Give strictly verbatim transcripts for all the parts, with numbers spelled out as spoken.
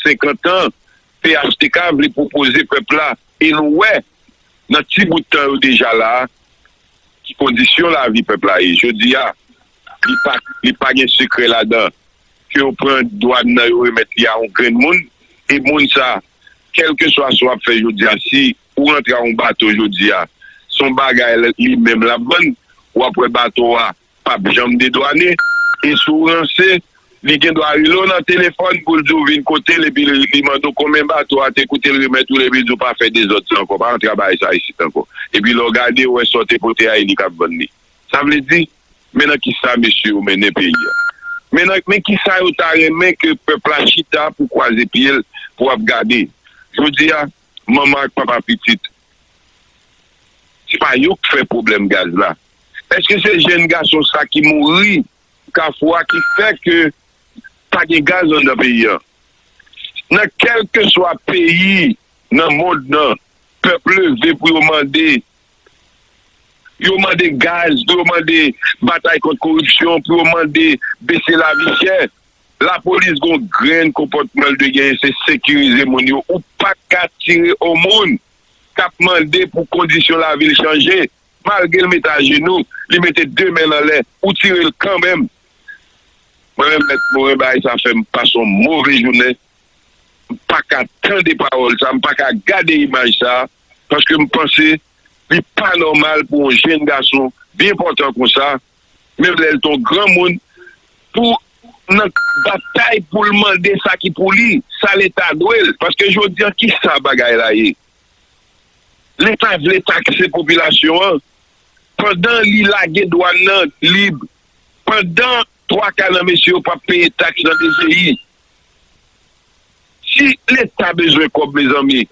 senkant an, P H T K vle pwopoze pèp la, e nou wè, nan ti bout tan yo deja la a, ki kondisyon lavi pèp la ye. Jodi a, li pa, li pa gen sekrè ladan. Ke yo pran dwàn nan, yo remèt li a yon grenn moun, e moun sa, kèlkeswa sa w ap fè jodi a, si ou rantre a yon bato jodi a, se yon bagay li menm l ap vann, w ap wè bato a p ap janm dedwane. E si w ranse, li gen dwa rele w nan telefòn pou l di w vin kote l, epi li, li mande w konbyen bato a te koute l remèt ou l, epi l di w pa fè dezòd sa ankò, pa rantre a bagay sa isit ankò. Epi lè w gade, w wè sa w te pote a, e li k ap vann li. Sa vle di, men nan ki sa mesye yo mennen peyi a. Men nan, men ki sa yo ta renmen ke pèp la chita pou kwaze pye l, pou ap gade. Jodi a, manman ak papa pitit, se pa yo k fè pwoblèm gaz la. Èske se jèn gason sa ki mouri Kafou a ki fè ke pa gen gaz anndan peyi a? Nan kèlkeswa peyi nan mond nan, pèp leve pou yo mande, yo mande gaz, pou yo mande batay kont koripsyon, pou yo mande bese lavi chè. Lapolis gon grenn konpòtman l dwe genyen, se sekirize moun yo. Ou pa ka tire yon moun k ap mande pou kondisyon lavi l chanje. Malgre l mete ajenou, li mete de men l anlè, ou tire l kanmenm. Mwen menm, Mèt Moren, bagay sa fè m pase yon move jounen. M pa ka tande pawòl sa, m pa ka gade imaj sa, paske m panse li pa nòmal pou yon jèn gason byen pòtan konsa, menm lè l te yon granmoun, pou nan batay pou l mande sa ki pou li, sa Leta dwe l. Paske jodi a, ki sa bagay la ye? Leta vle takse popilasyon an, pandan li lage dwàn nan lib, pandan twa ka nan mesye yo p ap peye taks nan D G I. Si Leta bezwen kòb, mezanmi,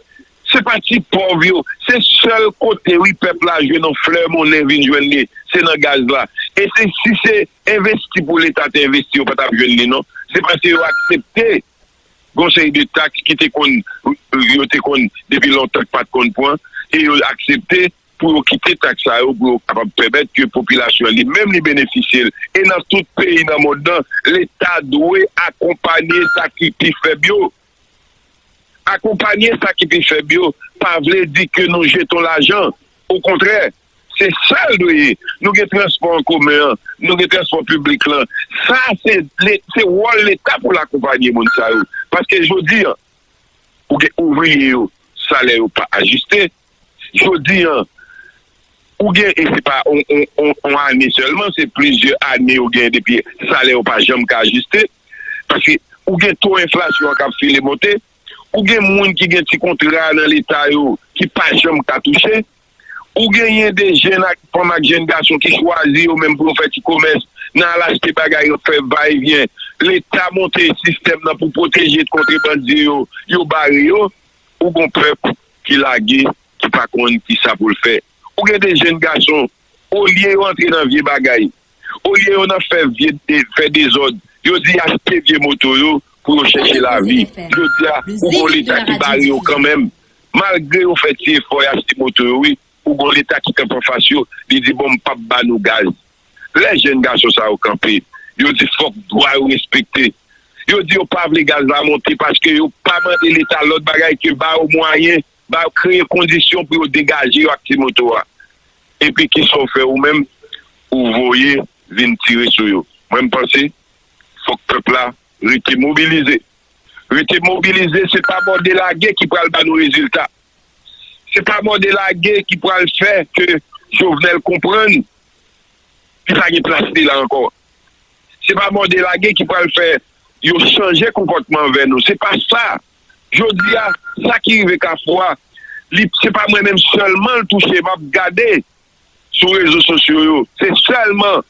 se pa ti pòv yo, se sèl kote, wi, pèp la jwenn yon flè monnen vin jwenn li, se nan gaz la. E se, si se envesti pou Leta te envesti, yo pa t ap jwenn li, non. Se paske yo aksepte gon seri de taks ki te konn, yo te konn depi lontan k pa t konn pran, e yo aksepte pou yo kite taks sa yo, pou yo kapab pèmèt ke popilasyon an li menm li benefisye l. E nan tout peyi nan mond nan, Leta dwe akonpanye sa ki pi fèb yo. Akonpanye sa ki pi fèb yo pa vle di ke nou jete yon lajan. Okontrè, se sa l dwe ye. Nou gen transpò an komen an, nou gen transpò piblik lan. Sa se le-, se wòl Leta pou l akonpanye moun sa yo. Paske jodi a, ou gen ouvriye yo, salè yo pa ajiste. Jodi a, ou gen, e se pa on, on, on, on ane sèlman, se plizyè ane ou gen depi salè yo pa janm ka ajiste. Paske ou gen to enflasyon an k ap file monte, ou gen moun ki gen ti kontra nan Leta yo ki pa janm ka touche, ou genyen de jèn ak fanm ak jèn gason ki chwazi yo menm pou yo fè ti komès nan al achte bagay, yo fè va e vyen. Leta monte sistèm nan pou pwoteje kontre bandi yo, yo bare yo. Ou gon pèp ki lage, ki pa konn kisa pou l fè. Ou gen de jèn gason, olye yo antre nan vye bagay, olye yo nan fè vye de-, fè dezòd, yo di achte vye moto yo pou yo chèche lavi. Jodi a, ou gon Leta ki bare yo kanmenm. Malgre yo fè ti efò, y achte moto yo, wi. Ou gon Leta ki kanpe anfas yo, li di, "Bon, m p ap ba nou gaz." Lè jèn gason sa yo kanpe, yo di fòk dwa yo respekte. Yo di yo pa vle gaz la monte paske yo pa mande Leta lòt bagay ke ba yo mwayen, ba yo kreye kondisyon pou yo degaje yo ak ti moto a. Epi kisa w fè ou menm? Ou voye vin tire sou yo. Mwen, m panse fòk pèp la rete mobilize. Rete mobilize, se pa mòde lage ki pral ba nou rezilta. Se pa mòde lage ki pral fè ke Jovenel konprann li pa gen plas li la ankò. Se pa mòde lage ki pral fè yo chanje konpòtman anvè nou. Se pa sa. Jodi a, sa ki rive Kafou a, li, se pa mwen menm sèlman l touche. M ap gade sou rezo sosyo yo. Se sèlman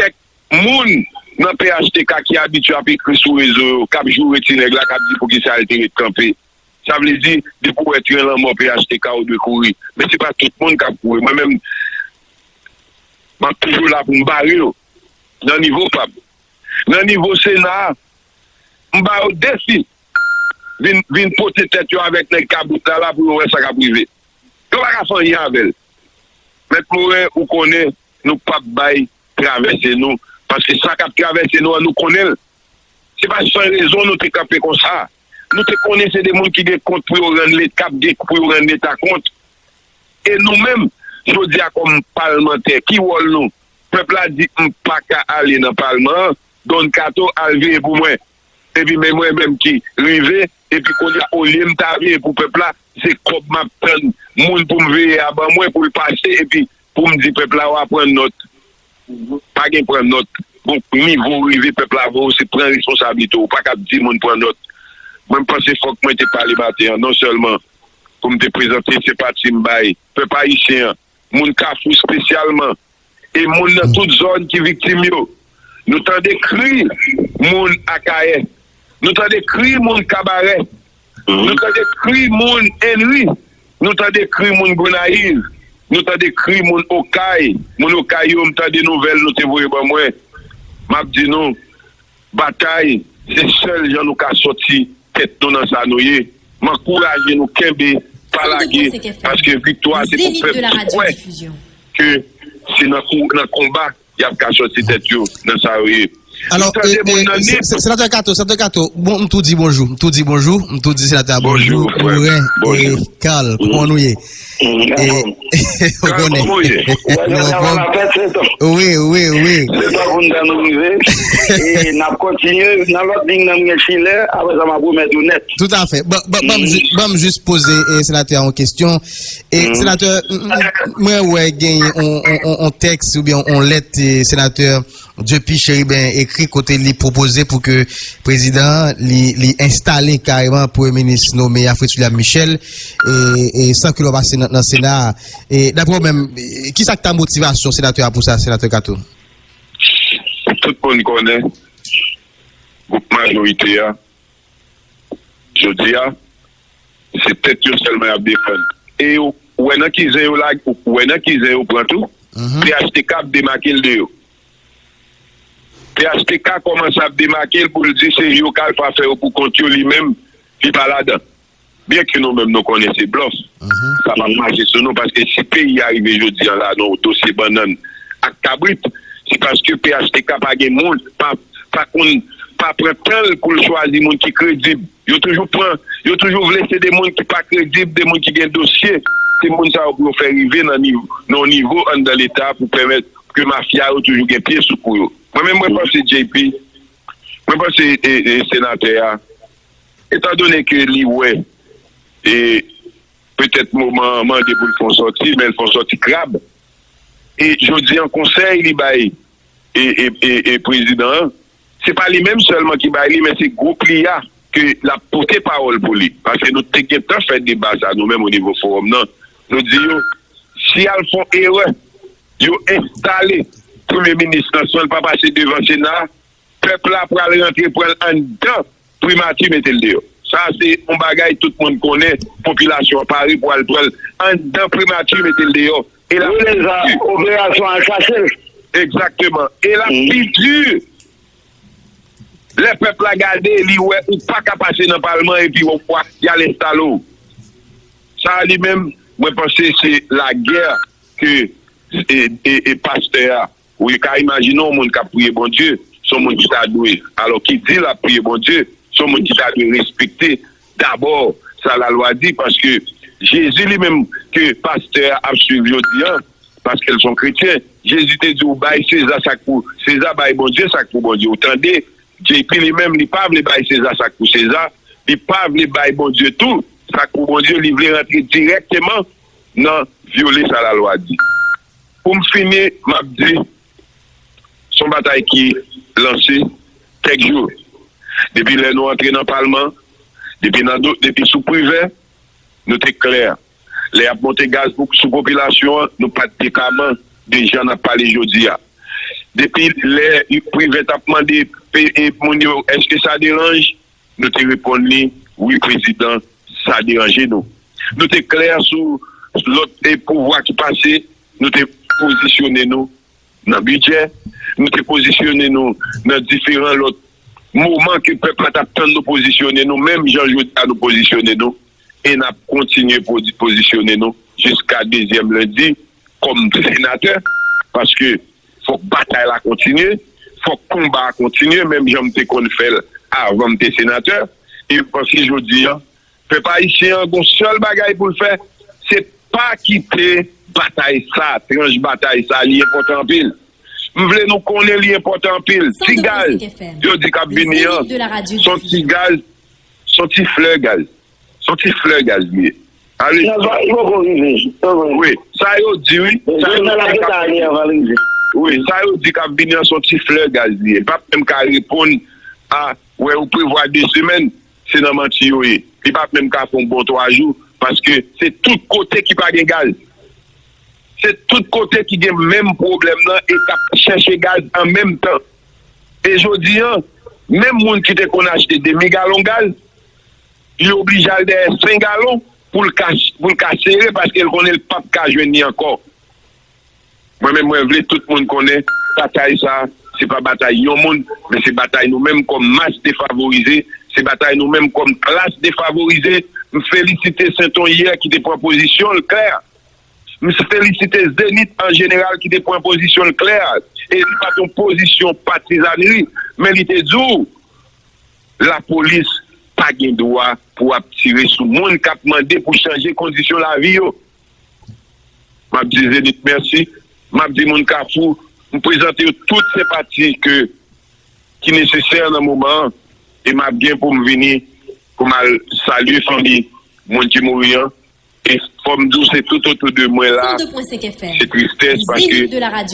kèk moun nan P H T K ki abitye ap ekri sou rezo yo, k ap joure ti nèg la, k ap di poukisa l te ret kanpe. Sa vle di, depi w wè tren lanmò P H T K, ou dwe kouri. Men se pa tout moun k ap kouri. Mwen menm, m ap toujou la pou m bare yo. Nan nivo pa m. Nan nivo Sena a, m ba yo defi. Vin, vin pote tèt yo avèk nèg kabrit la, la pou yo wè sa k ap rive. Yo pa ka fè anyen avè l. Mèt Moren, ou konnen, nou p ap bay travèse nou. Paske sa k ap travèse nou an, nou konnen l. Se pa san rezon nou te kanpe konsa. Nou te konnen se de moun ki gen kont pou yo rann Leta, k ap gen pou yo rann Leta kont. E nou menm, jodi a kòm palmantè, ki wòl nou? Pèp la di m pa ka ale nan palman an, Don Kato al veye pou mwen. Epi men mwen menm ki rive, epi kounye a olye m ta veye pou pèp la, se kòb m ap tann moun pou m veye a ban mwen pou l pase, epi pou m di pèp la w a pran nòt. Pa gen pran nòt. Bon, nivo w rive, pèp la voye w, se pran responsablite w. Ou pa ka ap di moun pran nòt. Mwen, m panse fòk mwen te pale maten an, non sèlman pou m te prezante senpati m bay pèp ayisyen an, moun Kafou espesyalman, e moun nan tout zòn ki viktim yo. Nou tande kri moun Akayè. Nou tande kri moun Kabarè. Nou tande kri moun Enri. Nou tande kri moun Gonayiv. Nou tande kri moun Okay. Moun Okay yo, m tande nouvèl nou te voye ban mwen. M ap di nou, batay, se sèl jan nou ka sòti tèt nou nan sa nou ye. M ankouraje nou kenbe, pa lage, paske viktwa se pou pèp ki kwè ke se nan kou, nan konba y ap ka sòti tèt yo nan sa yo ye. Alò, nou tande moun nan Nip. Senatè Kato, Senatè Kato, bon, m tou di bonjou, m tou di bonjou, m tou di senatè a bonjou, Moren, e Karl, kòman nou ye? Ou konnen. Wi, wi, wi. Se pa pou n dan nou rive. E n ap kontinye nan lòt liy nan, m gen chilè, apre sa m ap remèt ou nèt. Tout à fait. Ban m jis poze senatè a yon kesyon. E senatè, mwen wè gen yon tèks oubyen yon lèt senatè Dupuy Chérubin ekri kote li pwopoze pou ke prezidan an li, li enstale kareman premye minis nome a Fritz William Michel e, e san ke l pase nan, nan Sena a. E daprè w menm, kisa k ta motivasyon senatè a pou sa, senatè Kato? Tout moun konnen gwoup majorite a, jodi a, se tèt yo sèlman y ap defann. E ou wè nan ki zen yo lage, ou wè nan ki zen yo pran tou. P H T K ap demake l de yo. P H T K kòmanse ap demake l pou l di se yo k al pa fè yo pou kont yo, li menm, li pa ladan. Byenke nou menm nou konnen se blòf, sa p ap mache sou nou, paske si peyi a rive jodi a la nan yon dosye bannann ak kabrit, se paske P H T K pa gen moun, pa, pa konn, pa pran tan l pou l chwazi moun ki kredib. Yo toujou pran, yo toujou vle se de moun ki pa kredib, de moun ki gen dosye. Se moun sa yo pou yo fè rive nan nivo, nan yon nivo anndan Leta pou pèmèt ke mafya yo toujou gen pye sou kou yo. Mwen menm, mwen panse J P, mwen panse, e, e, senatè a, etandone ke li wè, e, petèt moman an mande pou l fè yon sòti, men l fè yon sòti krab. E jodi an, konsèy li bay e, e, e, e prezidan an, se pa li menm sèlman ki bay li, men se gwoup li a ke l ap pote pawòl pou li. Paske nou te gentan fè deba sa nou menm o nivo fowòm nan. Nou di yo, si y al fè yon erè, yo enstale premye minis lan san l pa pase devan Sena, pèp la pral rantre pran l anndan primati mete l deyò. Sa se yon bagay tout moun konnen, popilasyon an pare pou al pran l anndan primati mete l deyò. E l ap pi di. Operasyon al chache l. Egzakteman. E l ap pi di lè pèp la gade, li wè ou pa ka pase nan palman epi w ap y al enstale w. Sa a li menm, mwen panse se lagè ke e, e, e pastè a. Ou ka imajine yon moun k ap priye Bondye, se yon moun ki ta dwe, alò ki di l ap priye Bondye, se yon moun ki ta dwe respekte dabò sa lalwa di, paske Jezi li menm ke pastè a ap swiv jodi a, paske l se yon kretyen, Jezi te di w bay Seza sa k pou Seza, bay Bondye sa k pou Bondye. Ou tande, J P li menm, li pa vle bay Seza sa k pou Seza, li pa vle bay Bondye tou sa k pou Bondye, li vle rantre dirèkteman nan vyole sa lalwa di. Pou m fini, m ap di, se yon batay ki lanse kèk jou. Depi lè nou antre nan palman, depi nan do, depi sou Privè, nou te klè. Lè y ap monte gaz pou, sou popilasyon an, nou pa t dekaman de jan n ap pale jodi a. Depi lè Privè t ap mande pe, e, moun yo, èske sa deranje? Nou te reponn li, wi, prezidan, sa deranje nou. Nou te klè sou lòt, e, pouvwa ki pase, nou te pozisyone nou nan bidjè, nou te pozisyone nou nan diferan lòt moman ke pèp la t ap tann nou pozisyone nou, menm jan jodi a nou pozisyone nou, e n ap kontinye pozi-, pozisyone nou jiska dezyèm lendi kòm senatè, paske fòk batay la kontinye, fòk konba a kontinye, menm jan m te konn fè l avan m te senatè, e m panse jodi a, pèp ayisyen an gon sèl bagay pou l fè, se pa kite batay sa, tranch batay sa, li enpòtan anpil. M vle nou konnen li enpòtan anpil. Ti gaz, yo di k ap vini an, se yon ti gaz, se yon ti flè gaz. Se yon ti flè gaz li ye. Ale. Non, sa, li poko rive. Wi, sa yo di, wi. Sa yo di k ap vini an. Wi, sa yo di k ap vini an, se yon ti flè gaz li ye. Li p ap menm ka reponn a, wè, ou prevwa de semèn, se nan manti yo ye. Li p ap menm ka fè yon bon twa jou, paske se tout kote ki pa gen gaz. Se tout kote ki gen menm pwoblèm nan e k ap chèche gaz an menm tan. E jodi a, menm moun ki te konn achte demi galon gaz, li oblije al dèyè senk galon pou l ka, pou l ka sere, paske l konnen l p ap ka jwenn li ankò. Mwen menm, mwen vle tout moun konnen, batay sa, se pa batay yon moun, men se batay nou menm kòm mas defavorize, se batay nou menm kòm klas defavorize. M felisite Senton yè ki te pran pozisyon l klè. M felisite Zenith an jeneral ki te pran pozisyon l klè. E li pa t yon pozisyon patizanri, men li te di w, lapolis pa gen dwa pou ap tire sou moun k ap mande pou chanje kondisyon lavi yo. M ap di Zenith mèsi. M ap di moun Kafou, m prezante yo tout senpati ke, ki nesesè nan moman an. E m ap gen pou m vini, pou m al salye fanmi moun ki mouri an. E fò m di w, se tout otou de mwen la, se tristès, paske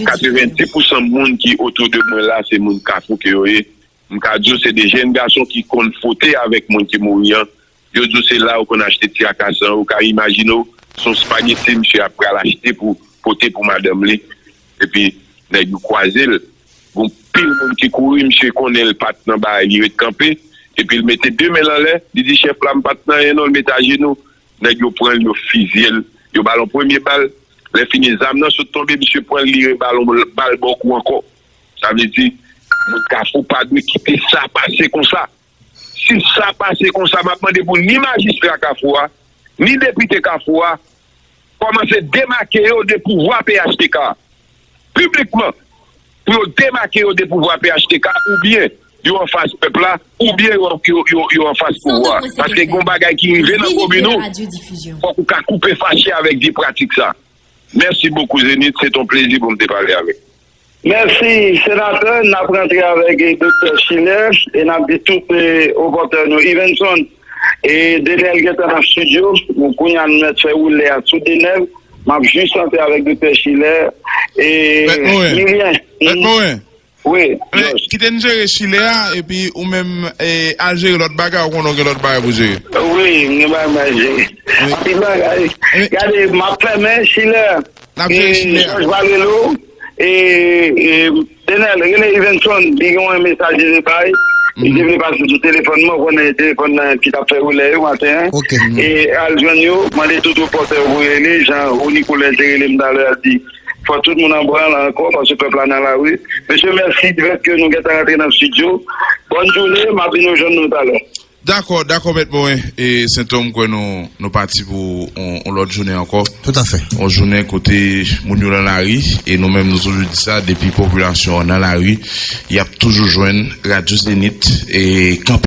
katrevenndis pousan moun ki otou de mwen la, se moun Kafou ke yo ye. M ka di w, se de jèn gason ki konn fwote avèk moun ki mouri an. Yo di w se la yo konn achte ti akasan. Ou ka imajine w, se yon spageti misye ap pral achte pou pote pou madanm li. Epi, nèg yo kwaze l. Gon pil moun ki kouri, misye konnen l pa t nan bagay, li ret kanpe. Epi l mete de men l anlè, li di, "Chèf la, m pa t nan anyen non." L mete ajenou. Nèg yo pran l, yo fizye l. Yo ba l yon premye bal. Lè fini, zam nan sot tonbe, misye pran l, li reba l yon bal bòkou ankò. Sa vle di, moun Kafou pa dwe kite sa pase konsa. Si sa pase konsa, m ap mande pou ni majistra Kafou a, ni depite Kafou a, kòmanse demake yo de pouvwa P H T K a. Piblikman, pou yo demake yo de pouvwa P H T K, oubyen yo anfas pèp la, oubyen yo, yo, yo, yo anfas pouvwa a. Paske gon bagay ki rive nan komin ou, fòk ou ka koupe fache avèk vye pratik sa. Mèsi bokou, Zenith. Se t on plezi pou m te pale avèk. Mèsi, senatè. N ap rantre avèk, eh, Doktè Schiller e n ap di tout, eh, opòtè nou, Yvenson, e Denel gentan nan estidyo. Kounye a, nou mèt fè woulè a sou Denel. M ap jis antre avèk Doktè Schiller e Milien. Mèt Morin. Wi, men, George. Kite n jere Schiller a, epi ou menm, eh, al jere lòt bagay, ou konnen w gen lòt bagay pou jere. Wi, m gen bagay m al jere. Wi. Anpil bagay. Wi. Gade, m ap fèmen Schiller. N ap jere Schiller. George Valelo, e, e, Denel, rele Yvenson, li gen yon mesaj li te bay. Li te vle pase sou telefòn mwen, ou konnen telefòn nan ki t ap fè woulè yo maten an. Ok. E al jwenn yo, mande tout opòtè yo pou rele, jan Rony Colin te rele m talè a, di, fò tout moun anba la ankò, paske pèp la nan lari. Mesye, mèsi, difèt ke nou gentan rantre nan estidyo. Bòn jounen, m ap vin rejwenn nou talè. Dakò, dakò, Mèt Morin. E Sentòm, m kwè nou, nou pati pou on, on lòt jounen ankò. Toutafè. On jounen kote moun yo nan lari, e nou menm nou toujou di sa, depi popilasyon an nan lari, y ap toujou jwenn Radyo Zenith e kanpe